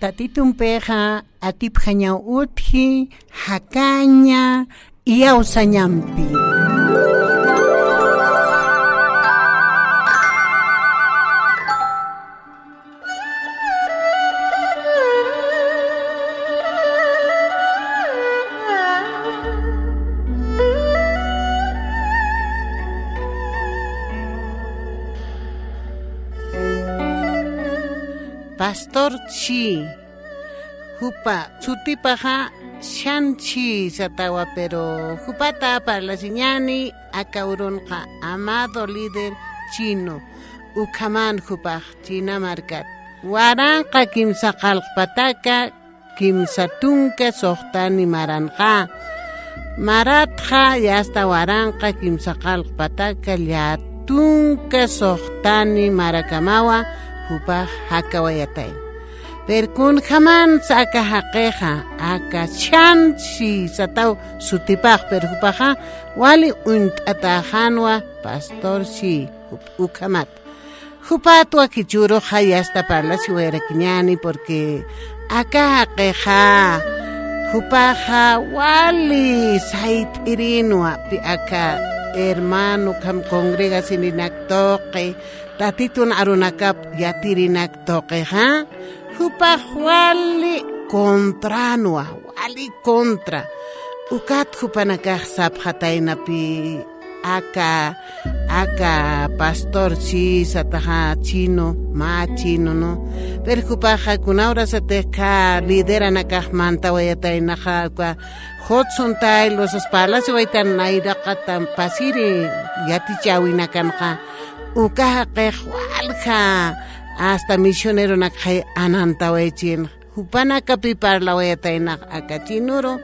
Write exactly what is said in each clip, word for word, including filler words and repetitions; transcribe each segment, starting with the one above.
Tatitumpixa atipjañaw utji, jakaña, iyawsañampi. Pastor Chi, jupa sutipaxa Shan Chi satawa, pero jupata parlasiñäni aka urunxa Amado Líder Chino, ukhaman jupax China markat. Waranqa kimsa qallq pataka, kimsa tunka suxtani maranxa. Maratxa yasta waranqa kimsa qallq pataka llätunka suxtani marakamawa jupax jakawayatay. Pero kunjamansa aka jaqixa, aka Shan Chi sataw sutipax, pero jupaxa wali uñt'atäxänwa Pastor Chi, jup-, ukhamat. Jupatwa jichhüruxa yasta parlasiwayarakiñäni, porque aka jaqixa, jupaxa wali sayt'irinwa, pi aka hermano ukham congregasiñirinak tuqi, Tatitun arunakap yatirinak tuqixa, jupax wali contranwa, wali contra. Ukat jupanakax sapxataynapi aka, aka Pastor Chi sataxa Chino, mä Chino, ¿no? Pero jupaxa kuna urasatix kha lideranakax mantawayataynaxa, uka jutsuntay lusas parlasiwaytan nayraqatan pasiri yatichäwinakanxa. Uka jaqix walja hasta misioneronakxay anantawaychin. Jupanakapi parlawayataynax aka Chinuru.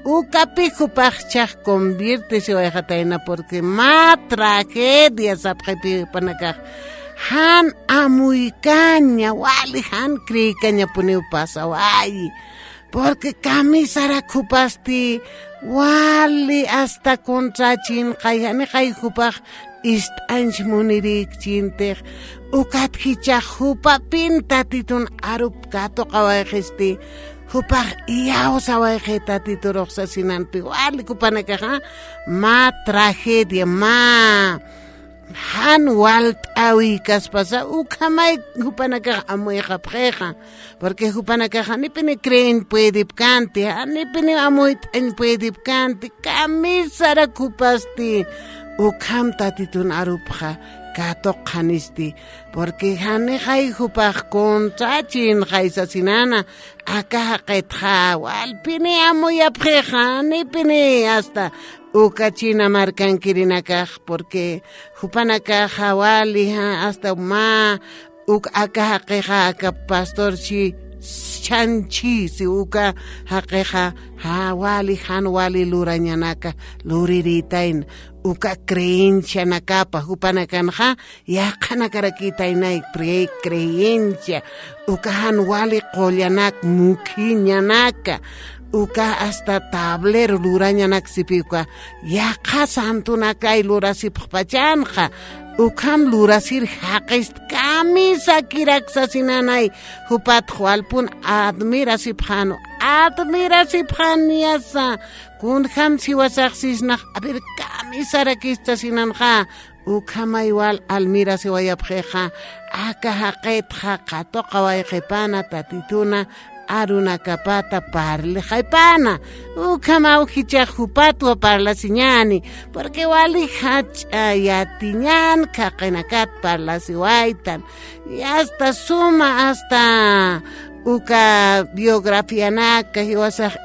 Ukapi jupax chhax conviertesiwayxatayna, porque mä tragedia sapxipi jupanakax. Jan amuykaña, wali jan creekañapuniw pasawayi. Porque kamisarak jupasti wali hasta contrachinxay, janixay jupax ist'añch munirïkchintix, ukat jichhax jupapin Tatitun arup katuqawayxisti, jupax iyawsawayxi Tatiturux sasinanpi, wali jupanakaxa mä tragedia, mä jan walt'äwïkaspasa, ukhamay jupanakax amuyxapxixa. Porque jupanakaxa janipini creeñ puedipkanti, janipini amuyt'añ puedipkanti, kamisarak jupasti ukham Tatitun arupxa katuqxanisti. Porque janixay jupax contrachinxay sasinana, aka jaqitxa walpini amuyapxixa, janipini hasta uka China markankirinakax, porque jupanakaxa wali, ja, hasta mä uk aka jaqixa, aka Pastor Chi, Shan Chi, si uka jaqixa, ja, wali, jan wali lurañanaka lurirïtayna, uka creencianakapa, jupanakanxa yaqhanakarakïtaynay cre-, creencia, uka jan wali qullanak, mukhiñanaka, uka hasta tablero lurañanak sipi uka yaqha santunakay lurasipxpachanxa, ukham lurasir jaqist kamisakirak sasinanay, jupatx walpun admirasipxänu, admirasipxäniyasa, kunjam siwasax sisnax, a ver, kamisarakist sasinanxa, ukhamay wal almirasiwayapxixa, aka jaqitxa katuqawayxipana Tatituna arunakapata parlixaypana. Ukhamaw jichhax jupatwa parlasiñäni, porque wali jach'a yatiñän khaqinakat parlasiwaytan. Y hasta suma, hasta uka biografianaka, jiwasax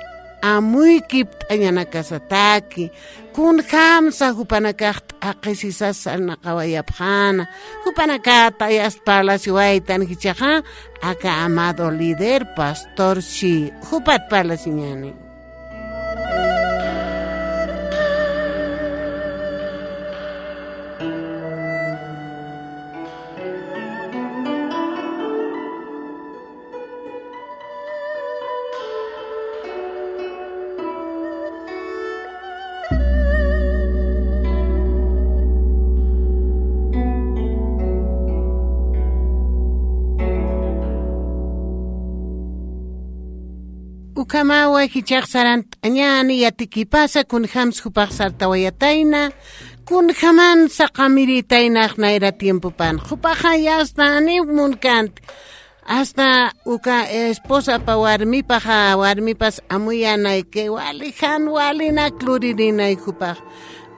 amuykipt'añanakasataki, kunjamsa jupanakax t'aqhisisas sarnaqawayapxäna, jupanakata yast parlasiwaytan jichhaxa, aka amado líder Pastor Chi, jupat parlasiñäni. Ukhamawa jichhax sarant'añäni yatikipasa kunjams jupax sartawayatayna, kunjaman saqamiritaynax nayra tiempopan. Jupaxa yasta janiw munkanti. Asta uka esposapa warmipaxa, warmipas amuyänay que wali jan walinak luririnay jupax.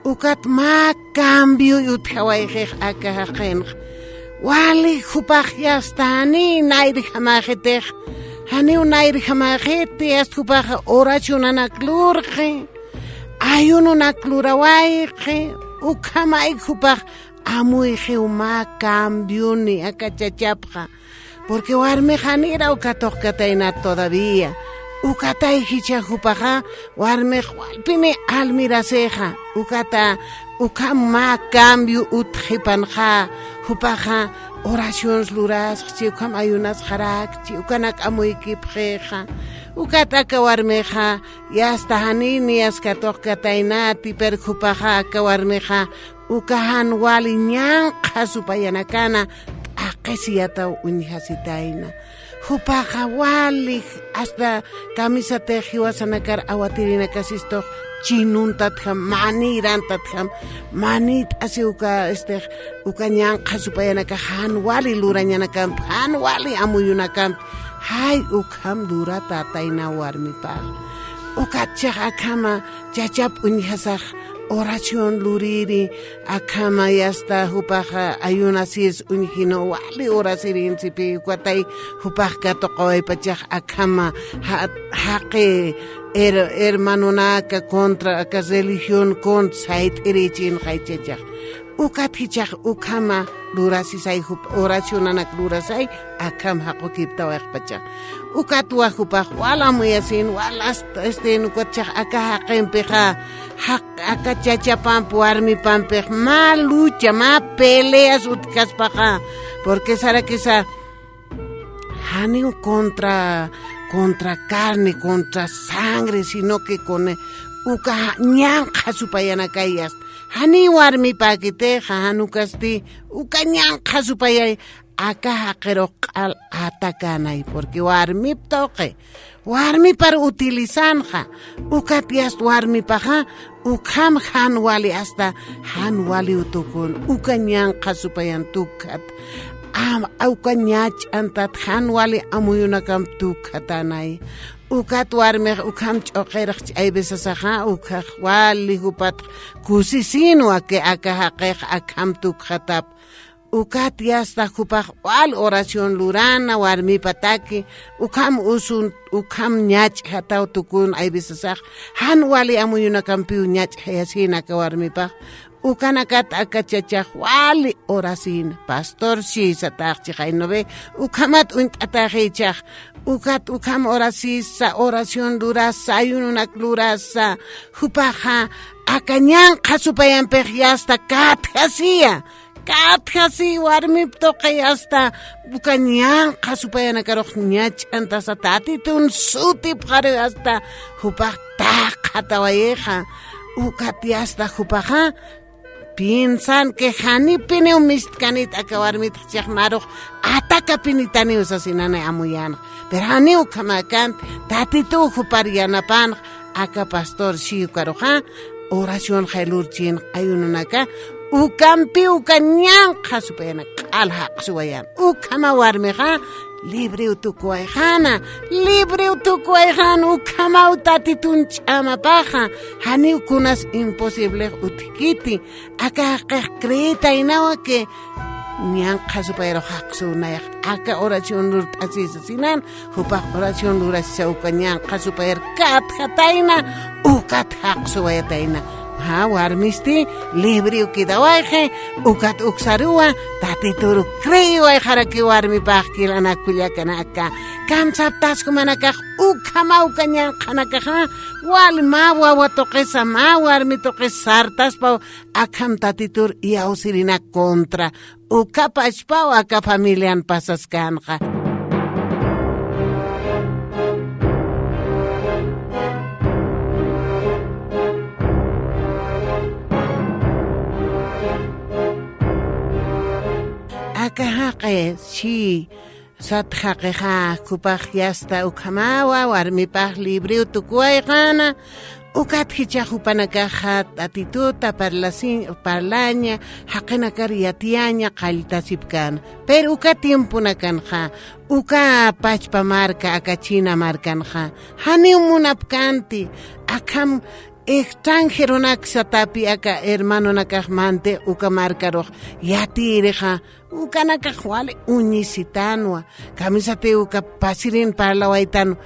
Ukat mä cambio utjawayxix aka jaqinx. Wali jupax yasta janiw nayrjamäxitix. Janiw nayrjamäxiti, asta jupax oracionanak lurxi, ayunonak lurawayxi, ukhamay jupax amuyxiw mä cambioni aka chachapxa. Porque warmix janiraw katuqkataynat todavía. Ukatay jichha jupaxa, warmix walpini almirasixa. Ukata, ukham mä cambio utjipanxa. Jupaxa oracions lurasxchi, ukham ayunasxarakchi, ukanak amuykipxixa. Ukat aka warmixa, yasta janiw niyas katuqkataynati, pero jupaxa aka warmixa, uka jan wali ñanqha supayanakana t'aqhisiyataw uñjasitayna. Jupaxa wali hasta camisatix jiwasanakar awatirinakasistux chinuntatjam, manïrantatjam, manït'asi uka, este, uka ñanqha supayanakax jan wali lurañanakampi, jan wali amuyunakampi, jay ukham luratätayna warmipax. Ukatchix akhama chachap uñjasax oración luriri, akhama yasta jupaxa ayunasïs uñjinwa, wali orasirinsipï, ukatay jupax katuqawaypachax akhama ja-, jaqi her-, hermanonaka contra aka religión contra sayt'irïchinxay chachax. Ukat jichhax ukhama lurasisay jup-, oracionanak lurasay, akham jaqukiptawayxpacha. Ukatwa jupax wal amuyasin, wal hasta, este, ukatchax aka jaqimpixa, jaq-, aka chachapampi, warmipampix mä lucha, mä peleas utjkaspaxa. Porque sarakisa, janiw contra, contra carne, contra sangre, sino que con uka ñanqha supayanakay asta. Janiw warmipäkitixa, jan ukasti, uka ñanqha supayay, aka jaqirux q'al atacänay, porque warmip tuqi, warmipar utilizanxa, ukat yasta warmipaxa, ukham jan wali asta, jan waliw tukun, uka ñanqha supayan tukjat, am, uka ñach'antat jan wali amuyunakamp tukjatänay. Ukat warmix ukham ch'uqirxchi, hay vecesaxa, ukhax wali jupat kusisinwa que aka jaqix akham tukjatap. Ukat yasta jupax wal oración lurana warmipataki, ukham usun, ukham ñach'jataw tukun, hay vecesax jan wali amuyunakampiw ñach'jayasina aka warmipax. Ukanakat aka chachax wali orasin, pastor sisataxchi, jaynuvi, ukhamat uñt'ataxichax. Ukat ukham orasisa, oración lurasa, ayunonak lurasa, jupaxa aka ñanqha supayampix yasta katjasiya. Katjasi warmip tuqi asta uka ñanqha supayanakarux ñach'antasa Tatitun sutipxari asta jupax taqjatawayixa. Ukat yasta jupaxa piensan que janipiniw mistkanit aka warmitx chiqmarux atakapinitaniw sasinanay amuyänx. Pero janiw ukhamäkant Tatituw jupar yanapanx aka pastor siyukaruxa oración jaylurchin ayununaka ukampiw uka ñanqha supayanak q'al jaqsuwayan. Ukhama warmixa librew tukuwayxana, librew tukuwayxan ukhamaw Tatitun ch'amapaxa, janiw kunas imposiblex utjkiti. Aka jaqix creetaynawa que ñanqha supayarux jaqsuw nayax aka oración lurt'asisa sinan, jupax oración lurasisa uka ñanqha supayar katjatayna, ukat jaqsuwayatayna. Ja, warmisti librew quedawayxi, ukat uksaruwa Tatituru creewayxaraki warmipax, jilanaka kullakanaka. Kamsapxtasku jumanakax ukhama uka ñanqhanakaxa wali mä wawa tuqisa, mä warmi tuqis sartaspaw akham Tatitur iyawsirinak contra. Uka pachpaw aka familian pasaskänxa. Aka jaqi, si, Sat jaqixa, jupax yasta ukhamawa, warmipax libriw tukuwayqana, ukat jichhax jupanakaxa Tatituta parlasin-, parlaña, jaqinakar yatiyaña, qalltasipkana. Pero uka tiemponakanxa, uka pachpa marka, aka China markanxa, janiw munapkanti, akham extranjeronak satapi aka hermanonakax manti uka markarux yatirixa, ukanakax wali uñisitanwa, kamisati uka pasirin parlawaytan,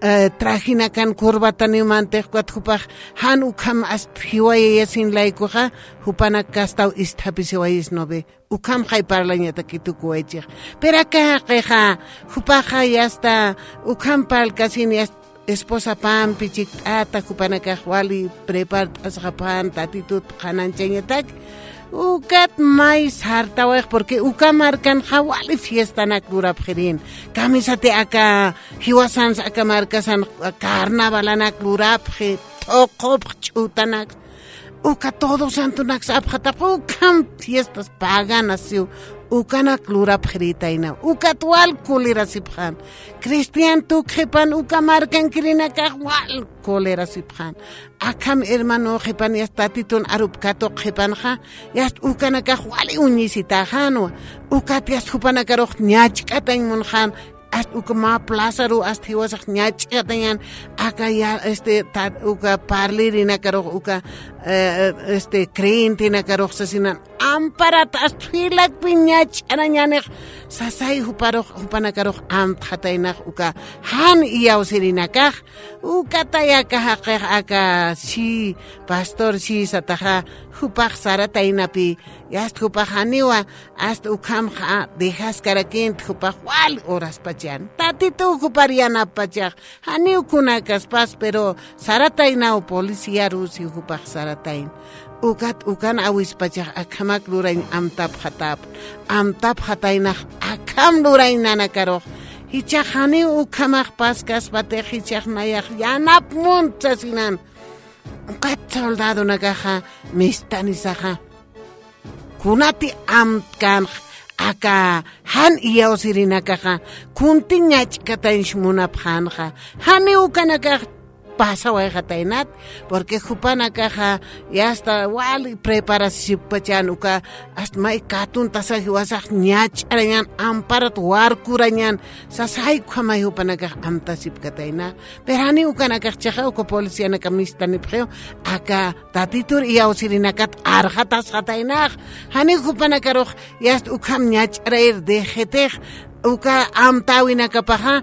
eh, trajinakan, corbataniw mantix, ukat jupax jan ukham ast jiwayayasin laykuxa, jupanak kastaw isthapisiwayisnubi. Ukham jay parlañataki tukuwaychix. Pero aka jaqixa, jupaxa yasta, ukham parlkasin yasta, esposapampi chikt'ata, jupanakax wali prepart'asxapxan Tatitut qhanañchañatak. Ukat may sartawayx, porque uka markanxa wali fiestanak lurapxirin. Kamisati aka jiwasansa, aka markasan carnavalanak lurapxi, thuqupx ch'utanak. Uka Todos Santonaks apxatapxi, ukham fiestas paganas siw, ukanak lurapxiritaynaw. Ukat wal colerasipxan. Cristian tukxipan uka markankirinakax wal colerasipxan. Akham hermanoxipan yasta Tatitun arup katuqxipanxa, yasta ukanakax wali uñisitäxänwa. Ukat yasta jupanakarux ñachk'atañ munxan, hasta uka mä plazaru, hasta jiwasax ñachk'atañan, aka ya, este, ta-, uka parlirinakarux, uka, eh, este, creyentenakarux sasinan, amparat hasta filakpi ñach'arañanix, sasay juparux, jupanakarux amtxataynax uka jan iyawsirinakax, ukatay aka jaqix, aka Xi, pastor Xi sataxa, jupax sarataynapi, yasta jupax janiwa, hasta ukhamxa dejaskarakinti, jupax wal horaspachan. Tatituw jupar yanappachax, janiw kunakaspas, pero sarataynaw policiaru siw jupax saratayna. Ukat ukan awispachax akhamak lurañ amtapxatap, amtapxataynax akham lurañ nanakarux. Jichhax janiw ukhamax paskaspatix, jichhax nayax yanap munt sasinan. Ukat soldadonakaxa mistanisaxa. Kunati amtkänx aka jan iyawsirinakaxa, kunti ñachkatañs munapxänxa, janiw ukanakax pasawayxataynat, porque jupanakaxa yasta wali preparasipkachan uka, hasta may katuntasa jiwasax ñach'arañan, amparat warkurañan, sasay ukhamay jupanakax amtasipkatayna. Pero janiw ukanakax chixa uka policianaka mistanipxiw, aka Tatitur iyawsirinakat arxatasxataynax. Janiw jupanakarux yasta ukham ñach'arayir dejitix, uka amtäwinakapaxa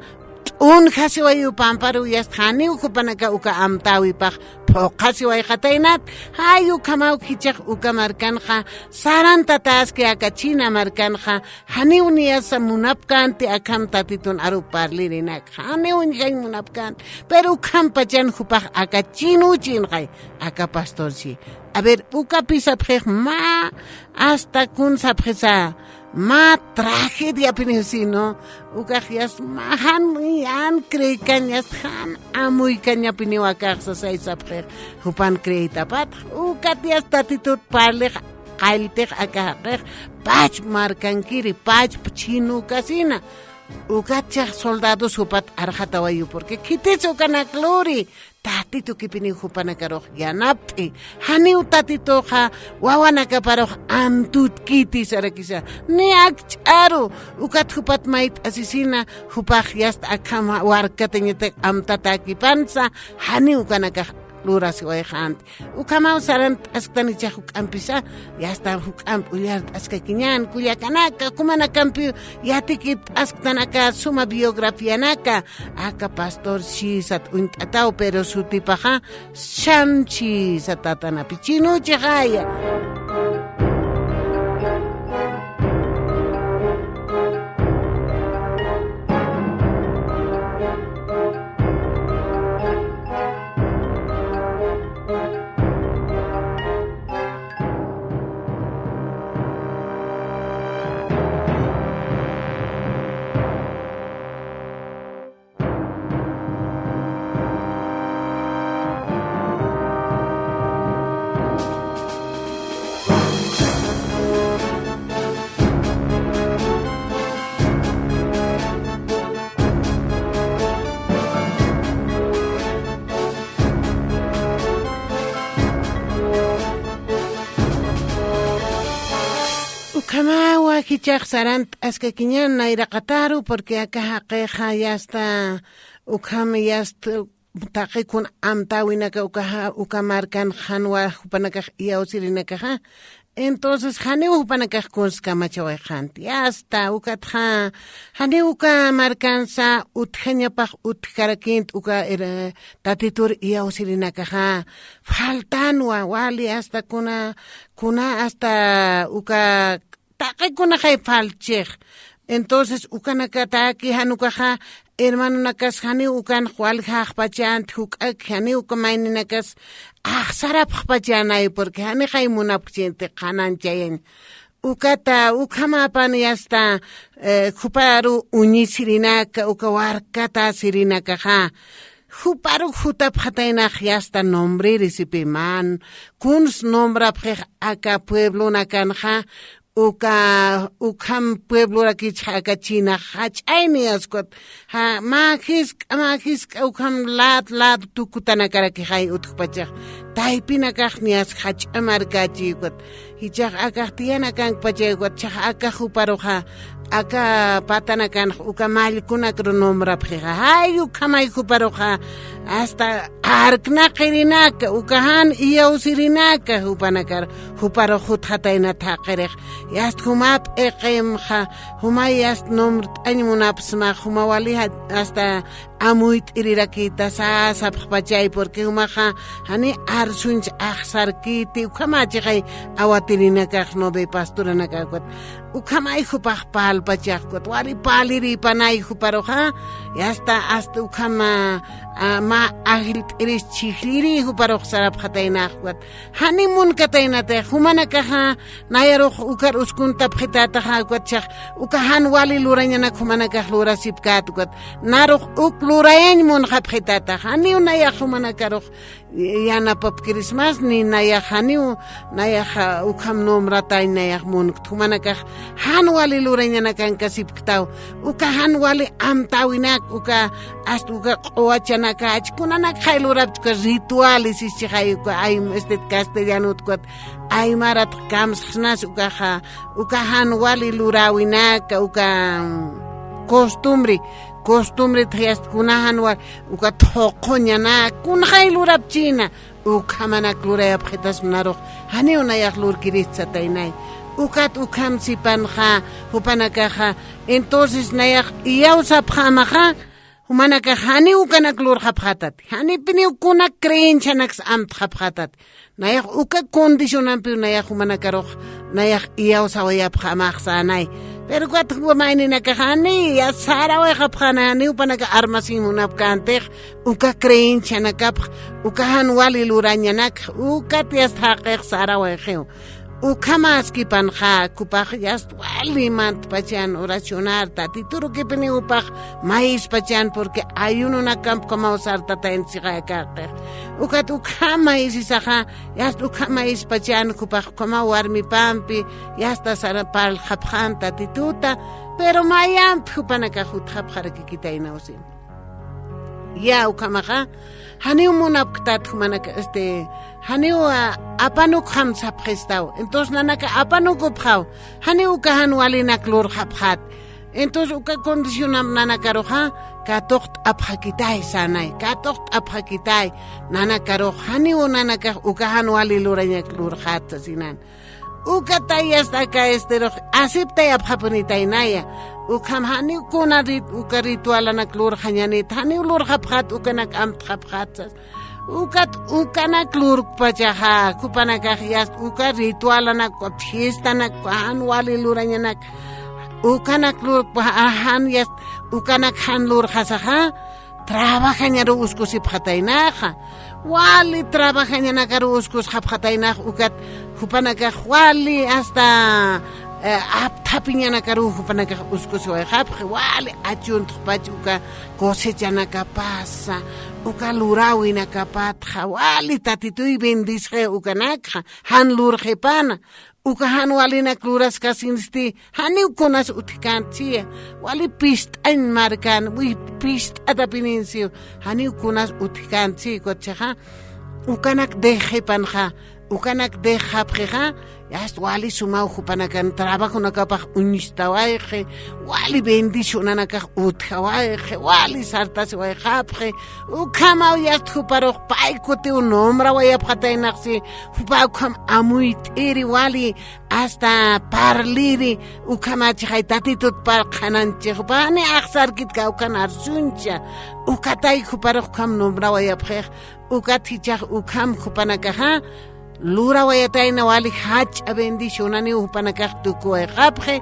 t'unjasiwayiw pamparu, yasta janiw jupanaka uka amtäwipax phuqhasiwayxataynat. Jay ukhamaw jichhax uka markanxa, sarantataski aka China markanxa, janiw niyasa munapkänti akham Tatitun arup parlirinak. Janiw uñjañ munapkänti. Pero ukhampachan jupax aka China uchinxay, aka pastorchi. A ver, ukapï sapxix mä, hasta kun sapxisa, mä tragediapiniw sino, ukax yasta mä jan, jan creekañ, yasta jan amuykañapiniw akax sasay sapxix, jupan creetapat, ukat yasta Tatitut parlix, qalltix aka jaqix, pachpa markankiri, pachpa China ukasina. Ukat chixa soldados jupat arxatawayiw, porque khitis ukanak luri, Tatitukipiniw jupanakarux yanapt'i. Janiw Tatituxa wawanakaparux amtutkiti sarakisa. Ni akch'aru, ukat jupat mayt'asisina, jupax yasta akham warkatañatak amtatakipansa, janiw ukanakax lurasiwayxänti. Ukhamaw sarant'asktanicha juk'ampisa, yasta juk'amp ullart'askakiñän, kullakanaka, jumanakampiw yatikirt'asktan aka suma biografianaka, aka pastor sisat uñt'ataw, pero sutipaxa, Shamchi satatanapi chinuchixaya. Ukhamawa jichhax sarant'askakiñän nayraqataru, porque aka jaqixa yasta, ukham yasta taqi kun amtäwinaka ukaxa, uka markan janwa jupanakax iyawsirinakaxa. Entonces, janiw jupanakax kuns kamachawayxänti. Yasta, ukatxa, janiw uka markansa utjañapax utjkarakïnti uka, er, Tatitur iyawsirinakaxa. Faltanwa, wali hasta kuna, kuna hasta uka taqi kunaxay faltchix. Entonces, ukanakataki jan ukaxa, hermanonakas janiw ukan waljäxpachänti juk'ak, janiw uka mayninakas axsarapxpachänay, porque janixay munapkchïnti qhanañchayañ. Ukata, ukhamäpan yasta, eh, juparu uñisirinaka, uka warkata sirinakaxa. Juparu jutapxataynax yasta nombriri sipiman, kuns nombrapxix aka pueblonakanxa, uka, ukham pueblorakichxa aka china jach'ayni askwat, ja, mä jisk'a, mä jisk'a ukham lad, lad tukutanakarakixay utjpachax. Taypinakax niyas jach'a markächi ukat. Jichhax akax tiyanakankpachay ukat, jichhax aka juparuxa, aka patanakanx uka mallkunakru nombrapxixa. Jay ukhamay juparuxa, hasta arknaqirinaka, uka jan iyawsirinaka jupanakar, juparux jutxatayna thaqirix. Yast juma p'iqimxa, jumay yast nombrt'añ munapsma, juma wali ja-, hasta amuyt'irirakïta sasapxpachay, porque jumaxa jani arsuñch axsarkiti, ukhamächixay awatirinakax nueve pastoranakax ukat. Ukhamay jupax parlpachax ukat, wali parliripanay juparuxa, yasta, hasta ukhama, a, mä ajllt'iris chhijlliri juparux sarapxataynax ukat. Jani munkataynatix, jumanakaxa, nayarux ukar uskuntapxitätaxa, ukat jichhax, uka jan wali lurañanak jumanakax lurasipkät ukat. Narux uk lurayañ munxapxitätaxa, janiw nayax jumanakarux yanapapkirismas, ni nayax janiw, nayax, a, ukham nombratañ nayax munkt, jumanakax jan wali lurañanakankasipktaw. Uka jan wali amtäwinak, uka, hasta uka q'uwachanaka, achkunanakxay lurapchkwa rituales, ischixay uka, ay, este, castellanot ukat, aymarat kamsxsnas ukaxa, uka jan wali luräwinaka, uka, mm, costumbre, costumbre txayast kuna jan wali, uka thuquñanak, kunxay lurapchïna, ukhamanak lurayapxitasma narux, janiw nayax lurkirist sataynay. Ukat ukham sipanxa, jupanakaxa, entonces nayax iyawsapxämaxa, jumanakax janiw ukanak lurxapxätati, janipiniw kuna creencianaks amtxapxätati. Nayax uka condicionampiw nayax jumanakarux, nayax iyawsawayapxämax sänay. Pero ukat jupa mayninakax jani, ya sarawayxapxänay, janiw jupanaka armasiñ munapkäntix, uka creencianakapx, uka jan wali lurañanak, ukat yast jaqix sarawayxiw. Ukhamäskipanxa, jupax yast wali mantpachan oracionar, Tatiturukipiniw jupax mayispachan, porque ayunonakamp ukhamaw sartataynti sixay akaqtix. Ukat ukham mayisisaxa, yast ukham mayispachan, jupax ukhamaw warmipampi, yasta sara parlxapxän Tatituta, pero mayamp jupanakax jutxapxarakikitaynaw sin. Ya ukhamaxa, janiw munapktat jumanaka, este, janiw, a, apanukxam sapxistaw. Entonces nanaka apanukupxaw, janiw uka jan walinak lurxapxät. Entonces uka condicionamp nanakaruxa, katuqt'apxakitay sänay, katuqt'apxakitay nanakarux, janiw nanakax uka jan wali lurañak lurxät sasinan. Ukatay yasta aka esterux aceptayapxapunitaynaya. Ukham janiw kuna rit-, uka ritualanak lurxañanit, janiw lurxapxät, ukanak amtxapxät sas. Ukat ukanak lurkpachaxa, jupanakax yast uka ritualanak, uka fiestanak, uka jan wali lurañanak. Ukanak lurkpaxa, jan yast ukanak jan lurxasaxa. Trabajañaruw uskusipxataynaxa. Wali trabajañanakaruw uskusxapxataynax ukat jupanakax wali hasta, eh, apthapiñanakaruw jupanakax uskusiwayxapxi, wali achuntxpach uka cosechanakapasa, uka luräwinakapatxa, wali Tatituy bendisxi ukanakxa, jan lurxipana. Uka jan walinak luraskasinsti, janiw kunas utjkäntsiya, wali pist'añ markan, wi-, pist'atapininsiw, janiw kunas utjkäntsiya, ukat jichhaxa, ukanak dejxipanxa, ukanak dejxapxixa, Yast wali sumaw jupanakan trabajonakapax uñstawayxi, wali bendicionanakax utjawayxi, wali sartasiwayxapxi. Ukhamaw yast juparux pay kutiw nombrawayapxataynaxsi, jupa ukham amuyt'iri wali, hasta parliri, ukhamachixay Tatitut par qhananchix, jupa jani axsarkit kawkhan arsuncha, ukatay juparux ukham nombrawayapxix. Ukat jichhax ukham jupanakaxa lurawayatayna wali jach'a bendicionaniw jupanakax tukuwayxapxi,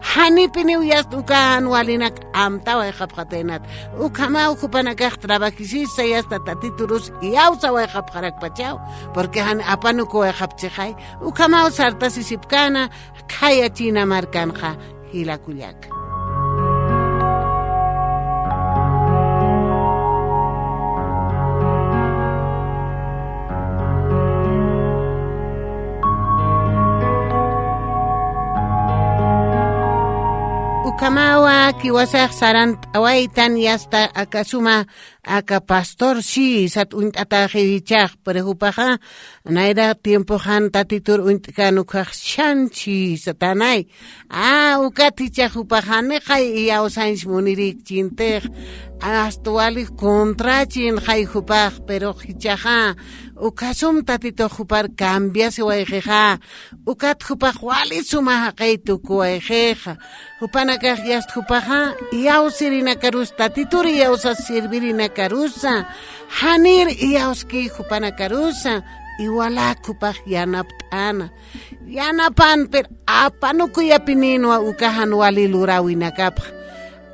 janipiniw yast uka jan walinak amtawayxapxataynat. Ukhamaw jupanakax trabajisisa yasta Tatiturus iyawsawayxapxarakpachaw, porque jan apanukuwayxapchixay. Ukhamaw sartasisipkäna, khayachina markanxa, jila kullaka. Ukhamawa jiwasax sarant'awaytan yasta aka suma aka pastor sisat uñt'ataxi jichhax, pero jupaxa nayra tiempoxan Tatitur uñt'kän ukkhax chhanchi satanay. A, ukat jichhax jupaxa janixay iyawsañch munirïkchintix, hasta wali contrachinxay jupax, pero jichhaxa ukhasum Tatitux jupar cambiasiwayxixa. Ukat jupax wali suma jaqi tukuwayxixa. Jupanakax yast jupaxa iyawsirinakarus, Tatitur iyawsas sirvirinakarusa, janir iyawski jupanakarusa, iwalak jupax yanapt'ana. Yanapan, pero apanukuyapinïnwa uka jan wali luräwinakapxa.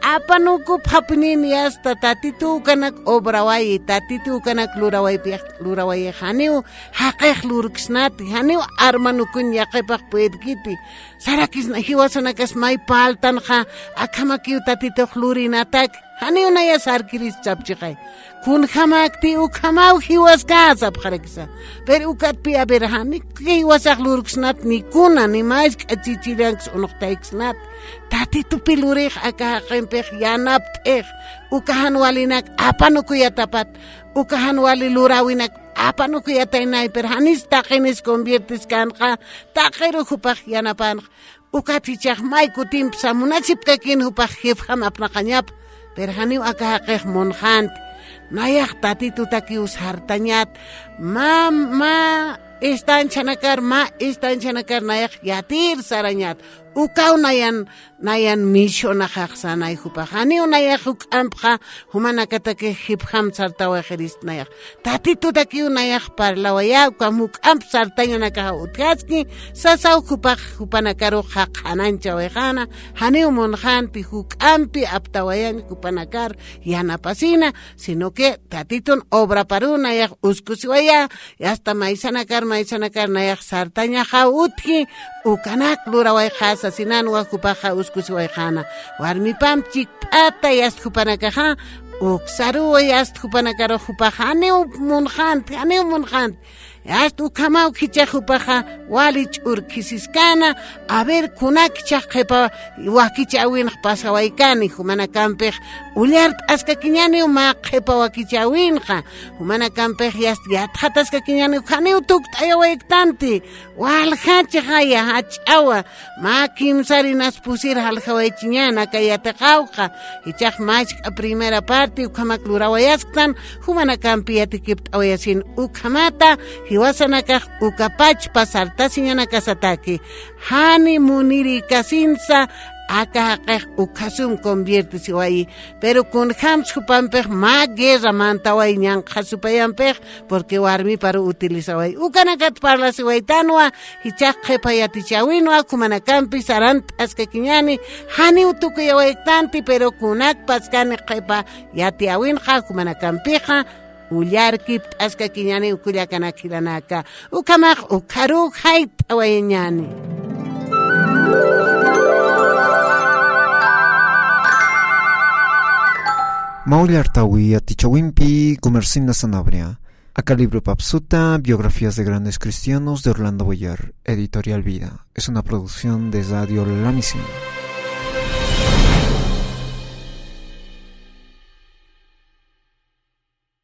Apanukupxapinïn yasta Tatitu ukanak obrawayi, Tatitu ukanak lurawaypix, lurawayix janiw jaqix lurksnati, janiw armanukuñ yaqhipax puedkiti. Sarakisna jiwasanakas may parltanxa, akhamakiw Tatitux lurinatak, janiw naya sarkiris sapchixay. Kunjamäkti ukhamaw jiwaskä sapxarakisa. Pero ukatpi, a ver, jani jiwasax lurksnat ni kuna, ni mask'a chichiranks unuqtayksnat. Tatitupi lurix aka jaqimpix yanapt'ix. Uka jan walinak apanukuyatapat. Uka jan wali luräwinak apanukuyataynay, pero janis taqinis conviertiskänxa, taqiru jupax yanapanxa. Ukat jichhax may kutimpi samunasipkakin jupax jefjam apnaqañap, pero janiw aka jaqix munxanti. Nayax Tatitutakiw sartañat, mä, mä estanchanakar, mä estanchanakar nayax yatir sarañat. Ukaw nayan, nayan misionaxaxsanay jupax. Janiw nayax juk'ampxa, jumanakatakix jefjam sartawayxirist nayax. Tatitutakiw nayax parlawayä, ukham juk'amp sartañanakaxa utjaski, sasaw jupax jupanakarux qhanañchawayxäna, janiw munxanti juk'ampi aptawayañ jupanakar yanapasina, sino que Tatitun obraparu nayax uskusiwayä, hasta maysanakar, maysanakar nayax sartañaxaw utji, ukanak lurawayxä sasinanwa jupaxa uskusiwayxäna. Warmipamp chikp'ata yast jupanakaxa, uksaruwa yast jupanakarux jupaxa, janiw munxanti, janiw munxanti. Yast ukhamaw jichhax jupaxa, wali ch'urkhisiskäna, a ver, kunak jichhax qhipa wakichäwinx pasawaykani, jumanakampix ullart'askakiñäniw mä qhipa wakichäwinxa, jumanakampix yast yatxataskakiñäniw, janiw tukt'ayawayktanti, walja chixaya, jach'awa, mä kimsarinas pusir jaljawaychiñäna aka yatiqawxa, jichhax mask'a primera parte ukhamak lurawayasktan, jumanakampi yatikipt'awayasin ukhamata, jiwasanakax uka pachpa sartasiñanakasataki, jani munirïkasinsa, aka jaqix ukhasum conviertesiwayi, pero kunjams jupampix mä guerra mantaway ñanqhasupayampix, porque warmiparu utilizaway. Ukanakat parlasiwaytanwa, jichhax qhipa yatichäwinwa, jumanakampi sarant'askakiñäni, janiw tukuyawayktanti, pero kunak paskani qhipa yatiyäwinxa, jumanakampixa, ullarkipt'askakiñäni, kullakanak jilanaka. Ukhamax ukharuw jayt'awayañäni. Mä ullartäwi yatichäwimpi Comercina Sanabria. Aka libropap suta, Biografías de grandes cristianos, de Orlando Boyer, Editorial Vida. Es una producción de Radio La Misión.